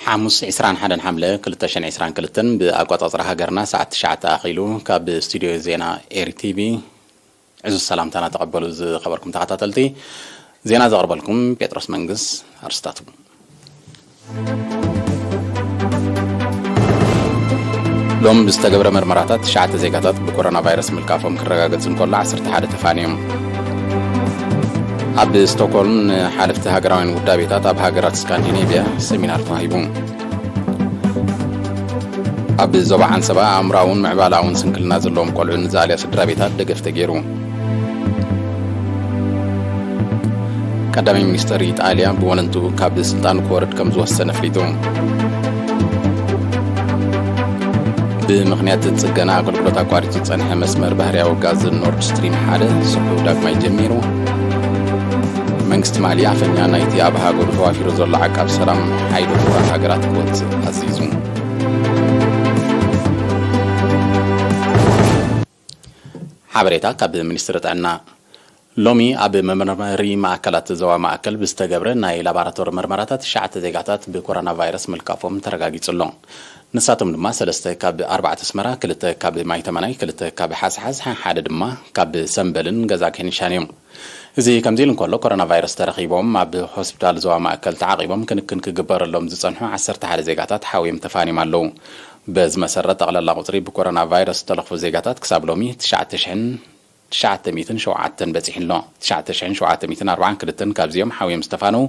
ሓሙስ ዕስራን ሓደን ሓምለ ክልተ ሽሕን ዕስራን ክልተን ብኣቆጻጽራ ሃገርና ሰዓት ትሽዓተ ኣኺሉ ካብ ስቱድዮ ዜና ኤሪ ቲቪ ዕዙዝ ሰላምታና ተቐበሉ ዝኸበርኩም ተኸታተልቲ። ዜና ዘቕርበልኩም ጴጥሮስ መንግስ። ኣርስታቱ። ሎም ብዝተገብረ መርመራታት ትሽዓተ ዜጋታት ብኮሮና ቫይረስ ምልካፎም ክረጋገጽ እንከሎ ዓሰርተ ሓደ ተፋንዮም። ኣብ ስቶክሆልም ንሓለፍቲ ሃገራውያን ውዳቤታት ኣብ ሃገራት ስካንዲኔቭያ ሰሚናር ተዋሂቡ። ኣብ ዞባ ዓንሰባ ኣእምራውን ምዕባላውን ስንክልና ዘለዎም ቆልዑ ንዝኣልያ ስድራ ቤታት ደገፍ ተገይሩ። ቀዳማይ ሚኒስተር ኢጣልያ ብወለንትኡ ካብ ስልጣኑ ክወርድ ከም ዝወሰነ ኣፍሊጡ። ብምኽንያት ጽገና ኣገልግሎት ኣቋሪጹ ዝጸንሐ መስመር ባህርያዊ ጋዝ ኖርድ ስትሪም ሓደ ስርሑ ዳግማይ ጀሚሩ። መንግስቲ ማሊ ኣፈኛ ናይቲ ኣብ ሃገሩ ተዋፊሩ ዘሎ ዓቃብ ሰላም ሓይሊ ሕቡራት ሃገራት ክወጽእ ኣዚዙ። ሓበሬታ ካብ ሚኒስትሪ ጥዕና። ሎሚ ኣብ መመርመሪ ማእከላት ዞባ ማእከል ብዝተገብረ ናይ ላቦራቶሪ መርመራታት ትሽዓተ ዜጋታት ብኮሮና ቫይረስ ምልካፎም ተረጋጊጹ ኣሎ። ንሳቶም ድማ ሰለስተ ካብ ኣርባዕተ ኣስመራ፣ ክልተ ካብ ማይተመናይ፣ ክልተ ካብ ሓስሓስ፣ ሓደ ድማ ካብ ሰምበልን ገዛ ኬንሻን እዮም። እዚ ከምዚ ኢሉ እንከሎ፣ ኮሮና ቫይረስ ተረኺቦም ኣብ ሆስፒታል ዞባ ማእከል ተዓቒቦም ክንክን ክግበረሎም ዝጸንሑ ዓሰርተ ሓደ ዜጋታት ሓውዮም ተፋንዮም ኣለዉ። በዚ መሰረት፣ ጠቕላላ ቁጽሪ ብኮሮና ቫይረስ ዝተለኽፉ ዜጋታት ክሳብ ሎሚ ትሽዓተ ሽሕን ትሽዓተ ሚእትን ሸውዓተን በጺሑ ኣሎ። ትሽዓተ ሽሕን ሸውዓተ ሚእትን ኣርባዓን ክልተን ካብዚኦም ሓውዮም ዝተፋነዉ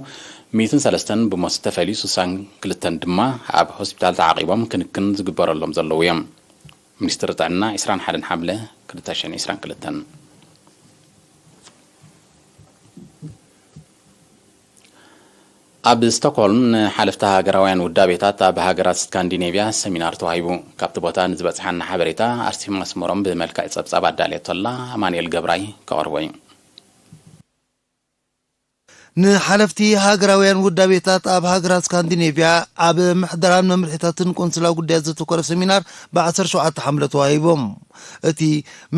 ሚእትን ሰለስተን ብሞት ዝተፈልዩ ስሳን ክልተን ድማ ኣብ ሆስፒታል ተዓቒቦም ክንክን ዝግበረሎም ዘለዉ እዮም። ሚኒስትሪ ጥዕና ዕስራን ሓደን ሓምለ ክልተ ሽሕን ዕስራን ክልተን። ኣብ ስቶክሆልም ንሓለፍቲ ሃገራውያን ውዳቤታት ኣብ ሃገራት ስካንዲኔቭያ ሰሚናር ተዋሂቡ። ካብቲ ቦታ ንዝበጽሓና ሓበሬታ ኣርሴማ ኣስመሮም ብመልክዕ ጸብጻብ ኣዳልየቶ ኣላ። ኣማኑኤል ገብራይ ከቕርቦ እዩ። ንሓለፍቲ ሃገራውያን ውዳቤታት ኣብ ሃገራት ስካንዲኔቭያ ኣብ ምሕደራን መምርሒታትን ቆንስላዊ ጉዳያት ዘተኮረ ሰሚናር ብ ዓሰርተ ሸውዓተ ሓምለ ተዋሂቦም። እቲ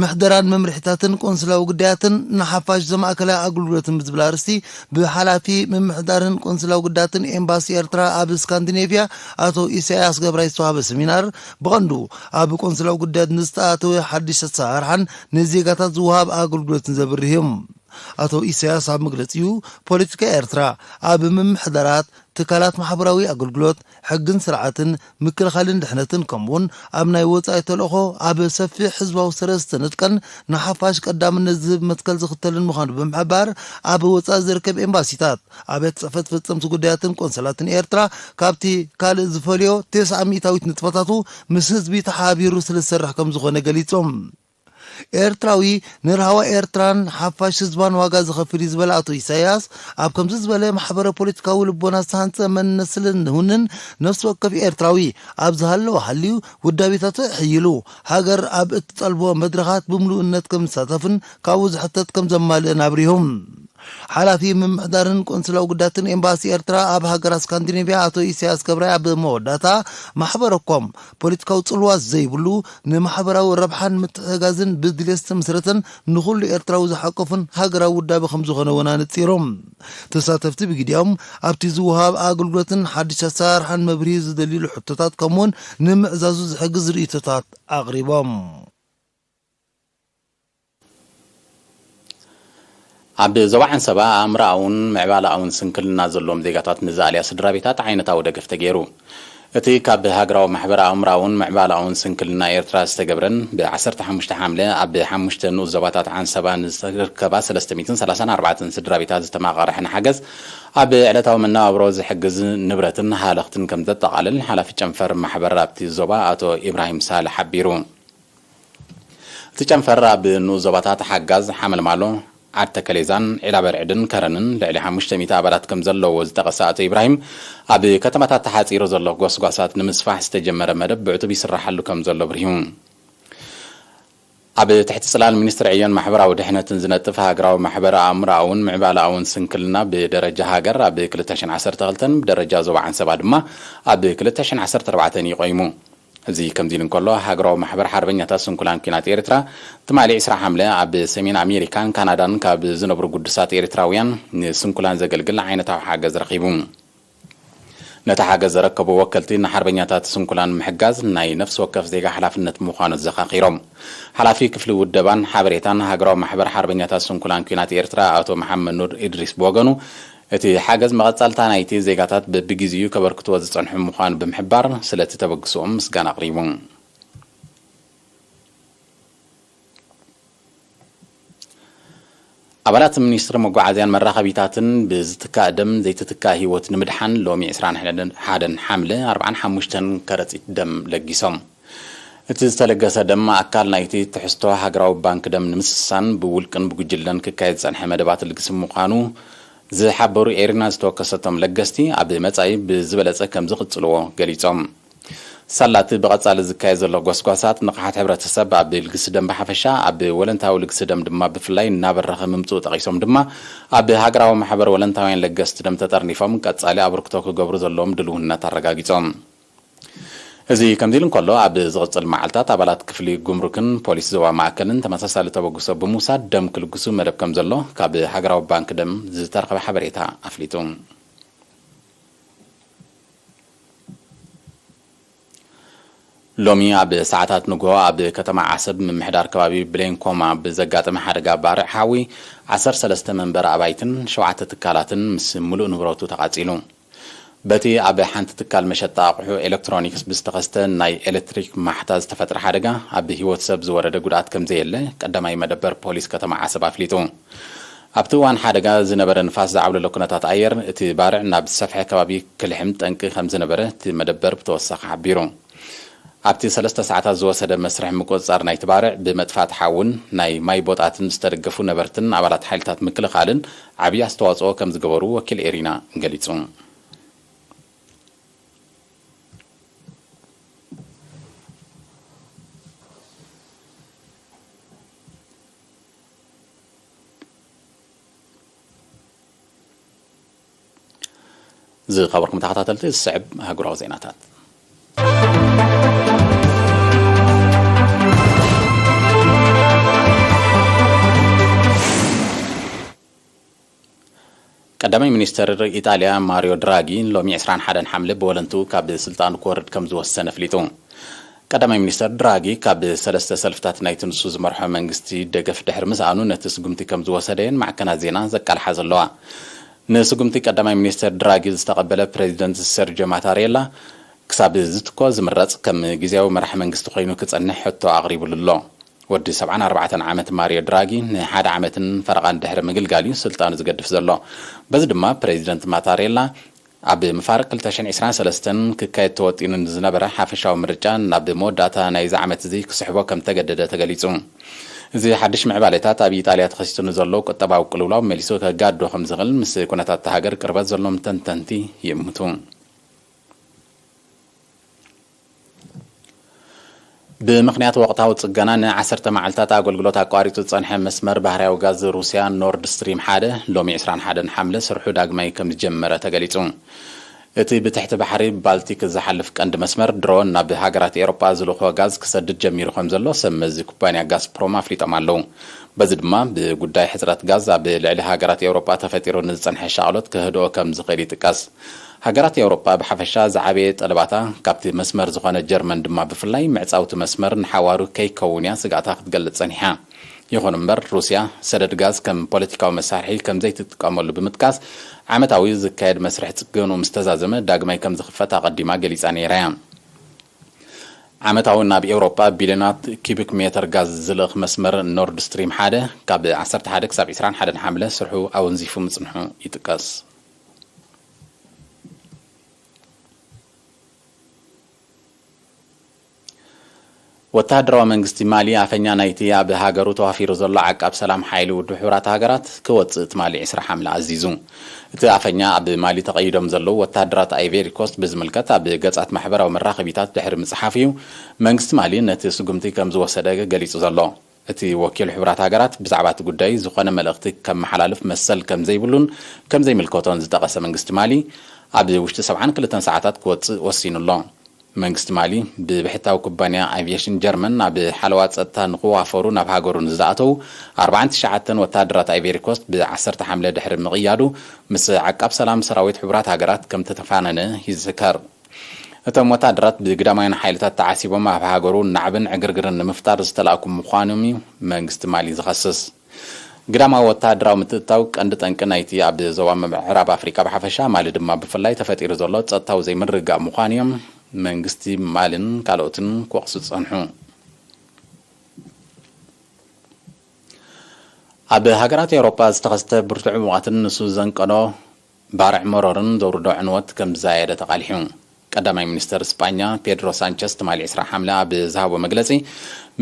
ምሕደራን መምርሒታትን ቆንስላዊ ጉዳያትን ንሓፋሽ ዘማእከለ ኣገልግሎትን ብዝብል ኣርእስቲ ብሓላፊ ምምሕዳርን ቆንስላዊ ጉዳያትን ኤምባሲ ኤርትራ ኣብ ስካንዲኔቭያ ኣቶ ኢሳያስ ገብራይ ዝተዋሃበ ሰሚናር ብቐንዱ ኣብ ቆንስላዊ ጉዳያት ንዝተኣተወ ሓድሽ ኣሰራርሓን ንዜጋታት ዝወሃብ ኣገልግሎትን ዘብርህ እዩ። ኣቶ ኢሳያስ ኣብ መግለጺኡ፣ ፖለቲካ ኤርትራ ኣብ ምምሕዳራት፣ ትካላት ማሕበራዊ ኣገልግሎት፣ ሕግን ስርዓትን፣ ምክልኻልን ድሕነትን፣ ከምኡ'ውን ኣብ ናይ ወጻኢ ተልእኾ ኣብ ሰፊሕ ህዝባዊ ሰረት ዝተነጥቀን ንሓፋሽ ቀዳምነት ዝህብ መትከል ዝኽተልን ምዃኑ ብምሕባር፣ ኣብ ወጻኢ ዝርከብ ኤምባሲታት፣ ኣብያተ ጽሕፈት ፈጸምቲ ጉዳያትን ቆንሰላትን ኤርትራ ካብቲ ካልእ ዝፈልዮ ተስዓ ሚእታዊት ንጥፈታቱ ምስ ህዝቢ ተሓባቢሩ ስለ ዝሰርሕ ከም ዝኾነ ገሊጾም። ኤርትራዊ ንራህዋ ኤርትራን ሓፋሽ ህዝባን ዋጋ ዝኸፍል እዩ ዝበለ ኣቶ ኢሳያስ፣ ኣብ ከምዚ ዝበለ ማሕበረ ፖለቲካዊ ልቦና ዝተሃንጸ መንነት ስለ እንውንን፣ ነፍሲ ወከፍ ኤርትራዊ ኣብ ዝሃለወ ሃልዩ ውዳቤታቱ ኣሕይሉ፣ ሃገር ኣብ እትጠልቦ መድረኻት ብምሉእነት ከም ዝሳተፍን ካብኡ ዝሕተት ከም ዘማልእን ኣብሪሆም። ሓላፊ ምምሕዳርን ቆንስላዊ ጉዳያትን ኤምባሲ ኤርትራ ኣብ ሃገራት ስካንዲኔቭያ ኣቶ ኢሳያስ ገብራይ ኣብ መወዳእታ፣ ማሕበረኮም ፖለቲካዊ ጽልዋ ዘይብሉ፣ ንማሕበራዊ ረብሓን ምትሕግጋዝን ብድሌት ዝተመስረተን ንኹሉ ኤርትራዊ ዝሓቆፍን ሃገራዊ ውዳበ ከም ዝኾነ እውን ኣነጺሮም። ተሳተፍቲ ብግዲኦም ኣብቲ ዝወሃብ ኣገልግሎትን ሓድሽ ኣሰራርሓን መብርሂ ዝደልዩሉ ሕቶታት ከምኡውን ንምዕዛዙ ዝሕግዝ ርእይቶታት ኣቕሪቦም። ኣብ ዞባ ዓንሰባ ኣእምሮኣውን ምዕባለኣውን ስንክልና ዘለዎም ዜጋታት ንዝኣልያ ስድራ ቤታት ዓይነታዊ ደገፍ ተገይሩ። እቲ ካብ ሃገራዊ ማሕበር ኣእምሮኣውን ምዕባለኣውን ስንክልና ኤርትራ ዝተገብረን ብ ዓሰርተ ሓሙሽተ ሓምለ ኣብ ሓሙሽተ ንኡስ ዞባታት ዓንሰባ ንዝርከባ ሰለስተ ሚእትን ሰላሳን ኣርባዕተን ስድራ ቤታት ዝተማቐረ ሕነ ሓገዝ ኣብ ዕለታዊ መነባብሮ ዝሕግዝ ንብረትን ሃለኽትን ከም ዘጠቓልል ሓላፊ ጨንፈር ማሕበር ኣብቲ ዞባ ኣቶ ኢብራሂም ሳልሕ ሓቢሩ። እቲ ጨንፈር ኣብ ንኡስ ዞባታት ሓጋዝ፣ ሓመልማሎ፣ ዓድ ተከሌዛን ዒላ በርዕድን ከረንን ልዕሊ ሓሙሽተ ሚእቲ ኣባላት ከም ዘለዎ ዝጠቐሰ ኣቶ ኢብራሂም፣ ኣብ ከተማታት ተሓጺሩ ዘሎ ጎስጓሳት ንምስፋሕ ዝተጀመረ መደብ ብዕቱብ ይስራሓሉ ከም ዘሎ ኣብሪሁ። ኣብ ትሕቲ ጽላል ሚኒስትሪ ዕዮን ማሕበራዊ ድሕነትን ዝነጥፍ ሃገራዊ ማሕበር ኣእምሮኣውን ምዕባለኣውን ስንክልና ብደረጃ ሃገር ኣብ ክልተ ሽሕን ዓሰርተ ክልተን ብደረጃ ዞባ ዓንሰባ ድማ ኣብ ክልተ ሽሕን ዓሰርተ ኣርባዕተን እዩ ቆይሙ። እዚ ከምዚ ኢሉ እንከሎ፣ ሃገራዊ ማሕበር ሓርበኛታት ስንኩላን ኲናት ኤርትራ ትማሊ ዕስራ ሓምለ ኣብ ሰሜን ኣሜሪካን ካናዳን ካብ ዝነብሩ ግዱሳት ኤርትራውያን ንስንኩላን ዘገልግል ዓይነታዊ ሓገዝ ረኺቡ። ነቲ ሓገዝ ዘረከቡ ወከልቲ ንሓርበኛታት ስንኩላን ምሕጋዝ ናይ ነፍሲ ወከፍ ዜጋ ሓላፍነት ምዃኑ ዘኻኺሮም። ሓላፊ ክፍሊ ውደባን ሓበሬታን ሃገራዊ ማሕበር ሓርበኛታት ስንኩላን ኲናት ኤርትራ ኣቶ መሓመድ ኑር ኢድሪስ ብወገኑ፣ እቲ ሓገዝ መቐጻልታ ናይቲ ዜጋታት በብግዜኡ ከበርክትዎ ዝጸንሑ ምዃኑ ብምሕባር፣ ስለቲ ተበግስኦም ምስጋና ኣቕሪቡ። ኣባላት ሚኒስትሪ መጓዓዝያን መራኸቢታትን ብዝትካእ ደም ዘይትትካእ ህይወት ንምድሓን ሎሚ ዕስራን ሓደን ሓምለ ኣርባዓን ሓሙሽተን ከረጺት ደም ለጊሶም። እቲ ዝተለገሰ ደም ኣካል ናይቲ ትሕዝቶ ሃገራዊ ባንክ ደም ንምስሳን ብውልቅን ብጉጅለን ክካየድ ዝጸንሐ መደባት ልግሲ ምዃኑ ዝሓበሩ ኤሪና ዝተወከሰቶም ለገስቲ፣ ኣብ መጻኢ ብዝበለጸ ከም ዝቕጽልዎ ገሊጾም። ሳላቲ ብቐጻሊ ዝካየድ ዘሎ ጎስጓሳት ንቕሓት ሕብረተሰብ ኣብ ልግሲ ደም ብሓፈሻ፣ ኣብ ወለንታዊ ልግሲ ደም ድማ ብፍላይ እናበረኸ ምምጽኡ ጠቒሶም ድማ፣ ኣብ ሃገራዊ ማሕበር ወለንታውያን ለገስቲ ደም ተጠርኒፎም ቀጻሊ ኣበርክቶ ክገብሩ ዘለዎም ድልውነት ኣረጋጊጾም። እዚ ከምዚ ኢሉ እንከሎ፣ ኣብ ዝቕጽል መዓልታት ኣባላት ክፍሊ ጉምሩክን ፖሊስ ዞባ ማእከልን ተመሳሳሊ ተበግሶ ብምውሳድ ደም ክልግሱ መደብ ከም ዘሎ ካብ ሃገራዊ ባንክ ደም ዝተረኸበ ሓበሬታ ኣፍሊጡ። ሎሚ ኣብ ሰዓታት ንግሆ ኣብ ከተማ ዓሰብ ምምሕዳር ከባቢ ብሌንኮማ ብዘጋጠመ ሓደጋ ባርዕ ሓዊ ዓሰርተ ሰለስተ መንበሪ ኣባይትን ሸውዓተ ትካላትን ምስ ምሉእ ንብረቱ ተቓጺሉ። በቲ ኣብ ሓንቲ ትካል መሸጣ ኣቑሑ ኤሌክትሮኒክስ ብዝተኸስተ ናይ ኤሌክትሪክ ማሕታ ዝተፈጥረ ሓደጋ ኣብ ህይወት ሰብ ዝወረደ ጉድኣት ከም ዘየለ ቀዳማይ መደበር ፖሊስ ከተማ ዓሰብ ኣፍሊጡ። ኣብቲ እዋን ሓደጋ ዝነበረ ንፋስ ዝዓብለሎ ኩነታት ኣየር፣ እቲ ባርዕ ናብ ዝሰፍሐ ከባቢ ክልሕም ጠንቂ ከም ዝነበረ እቲ መደበር ብተወሳኺ ሓቢሩ። ኣብቲ ሰለስተ ሰዓታት ዝወሰደ መስርሕ ምቁጽጻር ናይቲ ባርዕ፣ ብመጥፋእቲ ሓውን ናይ ማይ ቦጣትን ዝተደገፉ ነበርትን ኣባላት ሓይልታት ምክልኻልን ዓብዪ ኣስተዋጽኦ ከም ዝገበሩ ወኪል ኤሪና ገሊጹ። ዝኸበርኩም ተኸታተልቲ፣ ዝስዕብ ኣህጉራዊ ዜናታት። ቀዳማይ ሚኒስተር ኢጣልያ ማሪዮ ድራጊ ሎሚ ዕስራን ሓደን ሓምለ ብወለንትኡ ካብ ስልጣኑ ክወርድ ከም ዝወሰነ ኣፍሊጡ። ቀዳማይ ሚኒስተር ድራጊ ካብ ሰለስተ ሰልፍታት ናይቲ ንሱ ዝመርሖ መንግስቲ ደገፍ ድሕሪ ምስኣኑ፣ ነቲ ስጉምቲ ከም ዝወሰደየን ማዕከናት ዜና ዘቃልሓ ዘለዋ። ንስጉምቲ ቀዳማይ ሚኒስተር ድራጊ ዝተቐበለ ፕሬዚደንት ሰርጆ ማታሬላ፣ ክሳብ ዝትኮ ዝምረጽ ከም ግዜያዊ መራሒ መንግስቲ ኮይኑ ክጸንሕ ሕቶ ኣቕሪቡሉ ኣሎ። ወዲ ሰብዓን ኣርባዕተን ዓመት ማሪዮ ድራጊ ንሓደ ዓመትን ፈረቓን ድሕሪ ምግልጋል እዩ ስልጣኑ ዝገድፍ ዘሎ። በዚ ድማ ፕሬዚደንት ማታሬላ ኣብ መፋርቕ ክልተ ሽሕን ዕስራን ሰለስተን ክካየድ ተወጢኑ ንዝነበረ ሓፈሻዊ ምርጫ ናብ መወዳእታ ናይዚ ዓመት እዚ ክስሕቦ ከም ተገደደ ተገሊጹ። እዚ ሓድሽ ምዕባሌታት ኣብ ኢጣልያ ተኸሲቱ ንዘሎ ቁጠባዊ ቅልውላው መሊሱ ከጋድዶ ከም ዝኽእል ምስ ኩነታት እታ ሃገር ቅርበት ዘሎዎም ተንተንቲ ይእምቱ። ብምኽንያት ወቕታዊ ጽገና ንዓሰርተ መዓልታት ኣገልግሎት ኣቋሪጹ ዝጸንሐ መስመር ባህርያዊ ጋዝ ሩስያ ኖርድ ስትሪም ሓደ ሎሚ ዕስራን ሓደን ሓምለ ስርሑ ዳግማይ ከም ዝጀመረ ተገሊጹ። እቲ ብትሕቲ ባሕሪ ባልቲክ ዝሓልፍ ቀንዲ መስመር ድሮ ናብ ሃገራት ኤውሮጳ ዝልእኾ ጋዝ ክሰድድ ጀሚሩ ከም ዘሎ ሰብ መዚ ኩባንያ ጋዝፕሮም ኣፍሊጦም ኣለዉ። በዚ ድማ ብጉዳይ ሕጽረት ጋዝ ኣብ ልዕሊ ሃገራት ኤውሮጳ ተፈጢሩ ንዝጸንሐ ሻቕሎት ክህድኦ ከም ዝኽእል ይጥቀስ። ሃገራት ኤውሮጳ ብሓፈሻ ዝዓበየ ጠለባታ ካብቲ መስመር ዝኾነ ጀርመን ድማ ብፍላይ ምዕጻውቲ መስመር ንሓዋሩ ከይከውን እያ ስግኣታ ክትገልጽ ጸኒሓ። ይኹን እምበር ሩስያ ሰደድ ጋዝ ከም ፖለቲካዊ መሳርሒ ከም ዘይትጥቀመሉ ብምጥቃስ ዓመታዊ ዝካየድ መስርሕ ጽገንኡ ምስ ተዛዘመ ዳግማይ ከም ዝኽፈት ኣቐዲማ ገሊጻ ነይራ እያ። ዓመታዊ ናብ ኤውሮጳ ቢልዮናት ኪቢክ ሜተር ጋዝ ዝልእኽ መስመር ኖርድ ስትሪም ሓደ ካብ ዓሰርተ ሓደ ክሳብ ዕስራን ሓደን ሓምለ ስርሑ ኣወንዚፉ ምጽንሑ ይጥቀስ። ወተሃደራዊ መንግስቲ ማሊ ኣፈኛ ናይቲ ኣብ ሃገሩ ተዋፊሩ ዘሎ ዓቃብ ሰላም ሓይሊ ውድብ ሕቡራት ሃገራት ክወጽእ ትማሊ ዕስራ ሓምለ ኣዚዙ። እቲ ኣፈኛ ኣብ ማሊ ተቐይዶም ዘለዉ ወተሃደራት ኣይቬሪ ኮስት ብዝምልከት ኣብ ገጻት ማሕበራዊ መራኸቢታት ድሕሪ ምጽሓፉ እዩ መንግስቲ ማሊ ነቲ ስጉምቲ ከም ዝወሰደ ገሊጹ ዘሎ። እቲ ወኪል ሕቡራት ሃገራት ብዛዕባ እቲ ጉዳይ ዝኾነ መልእኽቲ ከመሓላልፍ መሰል ከም ዘይብሉን ከም ዘይምልከቶን ዝጠቐሰ መንግስቲ ማሊ፣ ኣብ ውሽጢ ሰብዓን ክልተን ሰዓታት ክወጽእ ወሲኑ ኣሎ። መንግስቲ ማሊ ብብሕታዊ ኩባንያ ኣቪየሽን ጀርመን ናብ ሓለዋ ጸጥታ ንኽዋፈሩ ናብ ሃገሩ ንዝኣተዉ ኣርባዓን ትሽዓተን ወታደራት ኣይቬሪ ኮስት ብ ዓሰርተ ሓምለ ድሕሪ ምቕያዱ ምስ ዓቃብ ሰላም ሰራዊት ሕቡራት ሃገራት ከም ተተፋነነ ይዝከር። እቶም ወታደራት ብግዳማውያን ሓይልታት ተዓሲቦም ኣብ ሃገሩ ናዕብን ዕግርግርን ንምፍጣር ዝተላእኩ ምዃኖም እዩ መንግስቲ ማሊ ዝኸስስ። ግዳማዊ ወታደራዊ ምትእትታው ቀንዲ ጠንቂ ናይቲ ኣብ ዞባ ምዕራብ ኣፍሪቃ ብሓፈሻ ማሊ ድማ ብፍላይ ተፈጢሩ ዘሎ ጸጥታዊ ዘይምርግጋእ ምዃኑ እዮም መንግስቲ ማልን ካልኦትን ክወቕሱ ዝጸንሑ። ኣብ ሃገራት ኤውሮጳ ዝተኸስተ ብርቱዕ ሙቐትን ንሱ ዘንቀዶ ባርዕ መሮርን ዘውርዶ ዕንወት ከም ዝዛየደ ተቓሊሑ። ቀዳማይ ሚኒስተር ስጳኛ ፔድሮ ሳንቸስ ትማሊ ዕስራ ሓምለ ኣብ ዝሃቦ መግለጺ፣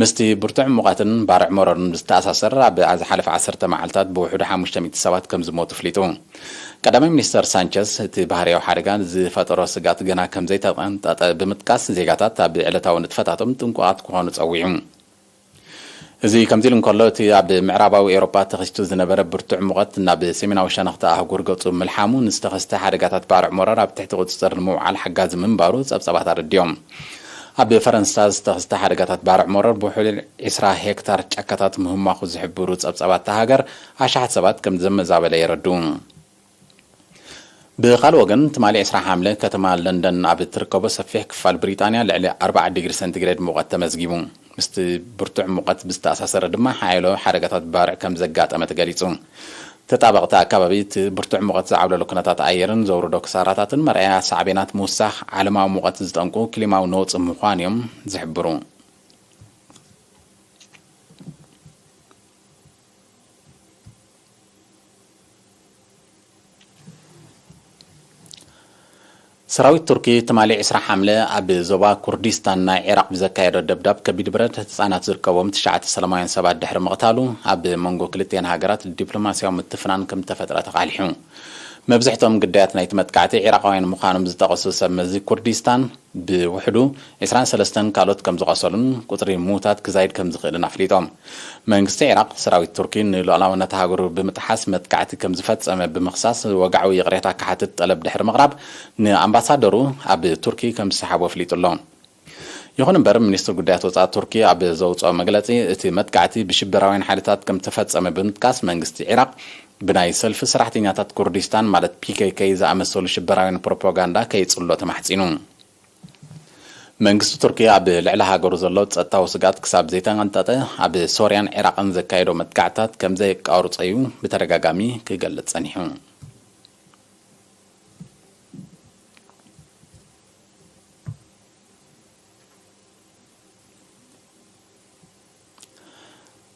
ምስቲ ብርቱዕ ሙቐትን ባርዕ መሮርን ዝተኣሳሰር ኣብ ዝሓለፈ ዓሰርተ መዓልታት ብውሕዱ ሓሙሽተ ሚእቲ ሰባት ከም ዝሞቱ ኣፍሊጡ። ቀዳማይ ሚኒስተር ሳንቸስ እቲ ባህርያዊ ሓደጋ ዝፈጠሮ ስጋት ገና ከም ዘይተቐንጠጠ ብምጥቃስ፣ ዜጋታት ኣብ ዕለታዊ ንጥፈታቶም ጥንቁቓት ክኾኑ ጸዊዑ። እዚ ከምዚ ኢሉ እንከሎ፣ እቲ ኣብ ምዕራባዊ ኤውሮጳ ተኸሲቱ ዝነበረ ብርቱዕ ሙቐት ናብ ሰሜናዊ ሸነኽቲ ኣህጉር ገጹ ምልሓሙ ንዝተኸስተ ሓደጋታት ባርዕ መሮር ኣብ ትሕቲ ቁጽጽር ንምውዓል ሓጋዚ ምንባሩ ጸብጻባት ኣረዲኦም። ኣብ ፈረንሳ ዝተኸስተ ሓደጋታት ባርዕ መሮር ብውሕሉል ዕስራ ሄክታር ጫካታት ምህማኹ ዝሕብሩ ጸብጻባት እታ ሃገር ኣሽሓት ሰባት ከም ዘመዛበለ የረድኡ። ብኻልእ ወገን፣ ትማሊ ዕስራ ሓምለ ከተማ ለንደን ኣብ እትርከቦ ሰፊሕ ክፋል ብሪጣንያ ልዕሊ ኣርብዓ ዲግሪ ሰንቲግሬድ ሙቐት ተመዝጊቡ። ምስቲ ብርቱዕ ሙቐት ብዝተኣሳሰረ ድማ ሓያሎ ሓደጋታት ባርዕ ከም ዘጋጠመ ተገሊጹ። ተጣበቕቲ ኣካባቢ እቲ ብርቱዕ ሙቐት ዝዓብለሉ ኩነታት ኣየርን ዘውርዶ ክሳራታትን መርኣያ ሳዕቤናት ምውሳኽ ዓለማዊ ሙቐት ዝጠንቁ ክሊማዊ ነውጺ ምዃኑ እዮም ዝሕብሩ። ሰራዊት ቱርኪ ትማሊ ዕስራ ሓምለ ኣብ ዞባ ኩርዲስታን ናይ ዒራቕ ብዘካየዶ ደብዳብ ከቢድ ብረት ህጻናት ዝርከቦም ትሽዓተ ሰላማውያን ሰባት ድሕሪ ምቕታሉ ኣብ መንጎ ክልቲኤን ሃገራት ዲፕሎማስያዊ ምትፍናን ከም ተፈጥረ ተቓሊሑ። መብዝሕቶም ግዳያት ናይቲ መጥቃዕቲ ዒራቓውያን ምዃኖም ዝጠቐሱ ሰብ መዚ ኩርዲስታን ብውሕዱ ዕስራን ሰለስተን ካልኦት ከም ዝቖሰሉን ቁጽሪ ምዉታት ክዛይድ ከም ዝኽእልን ኣፍሊጦም። መንግስቲ ዒራቕ ሰራዊት ቱርኪ ንሉዓላውነት ሃገሩ ብምጥሓስ መጥቃዕቲ ከም ዝፈጸመ ብምኽሳስ ወግዓዊ ይቕሬታ ክሓትት ጠለብ ድሕሪ ምቕራብ ንኣምባሳደሩ ኣብ ቱርኪ ከም ዝሰሓቦ ኣፍሊጡ ኣሎ። ይኹን እምበር ሚኒስትር ጉዳያት ወጻኢ ቱርኪ ኣብ ዘውጽኦ መግለጺ እቲ መጥቃዕቲ ብሽበራውያን ሓይልታት ከም ተፈጸመ ብምጥቃስ መንግስቲ ዒራቕ ብናይ ሰልፊ ሰራሕተኛታት ኩርዲስታን ማለት ፒ ኬ ኬ ዝኣመሰሉ ሽበራውያን ፕሮፓጋንዳ ከይጽሎ ተማሕጺኑ። መንግስቲ ቱርኪ ኣብ ልዕሊ ሃገሩ ዘሎ ጸጥታዊ ስግኣት ክሳብ ዘይተቐንጠጠ፣ ኣብ ሶርያን ዒራቕን ዘካየዶ መጥቃዕትታት ከም ዘየቃርጾ እዩ ብተደጋጋሚ ክገልጽ ጸኒሑ።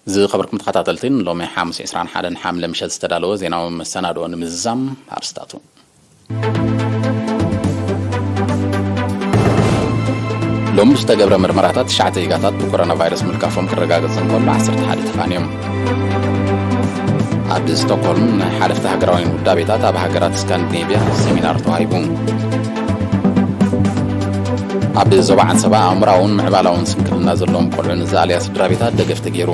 ዝኸበርኩም ተኸታተልቲ፣ ንሎሚ ሓሙስ ዕስራን ሓደን ሓምለ ምሸት ዝተዳለወ ዜናዊ መሰናድኦ ንምዝዛም ኣርስታቱ። ሎሚ ብዝተገብረ ምርመራታት ትሽዓተ ዜጋታት ብኮሮና ቫይረስ ምልካፎም ክረጋገጽ እንከሎ፣ ዓሰርተ ሓደ ተፋንዮም። ኣብ ስቶክሆልም ናይ ሓለፍቲ ሃገራውያን ውዳቤታት ኣብ ሃገራት ስካንዲኔቭያ ሰሚናር ተዋሂቡ። ኣብ ዞባ ዓንሰባ ኣእምራውን ምዕባላውን ስንክልና ዘለዎም ቆልዑ ንዝኣልያ ስድራ ቤታት ደገፍ ተገይሩ።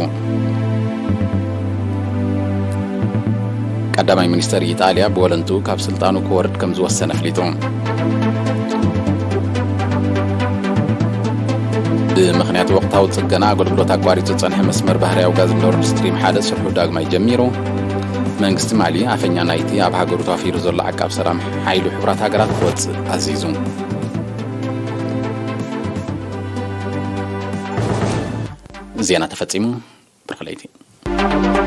ቀዳማይ ሚኒስተር ኢጣልያ ብወለንቱ ካብ ስልጣኑ ክወርድ ከም ዝወሰነ ኣፍሊጡ። ብምኽንያት ወቕታዊ ጽገና ኣገልግሎት ኣቋሪጹ ዝጸንሐ መስመር ባህርያዊ ጋዝ ኖርድ ስትሪም ሓደ ስርሑ ዳግማይ ጀሚሩ። መንግስቲ ማሊ ኣፈኛ ናይቲ ኣብ ሃገሩ ተዋፊሩ ዘሎ ዓቃብ ሰላም ሓይሊ ሕቡራት ሃገራት ክወጽእ ኣዚዙ። ዜና ተፈጺሙ። ብርኽ ለይቲ።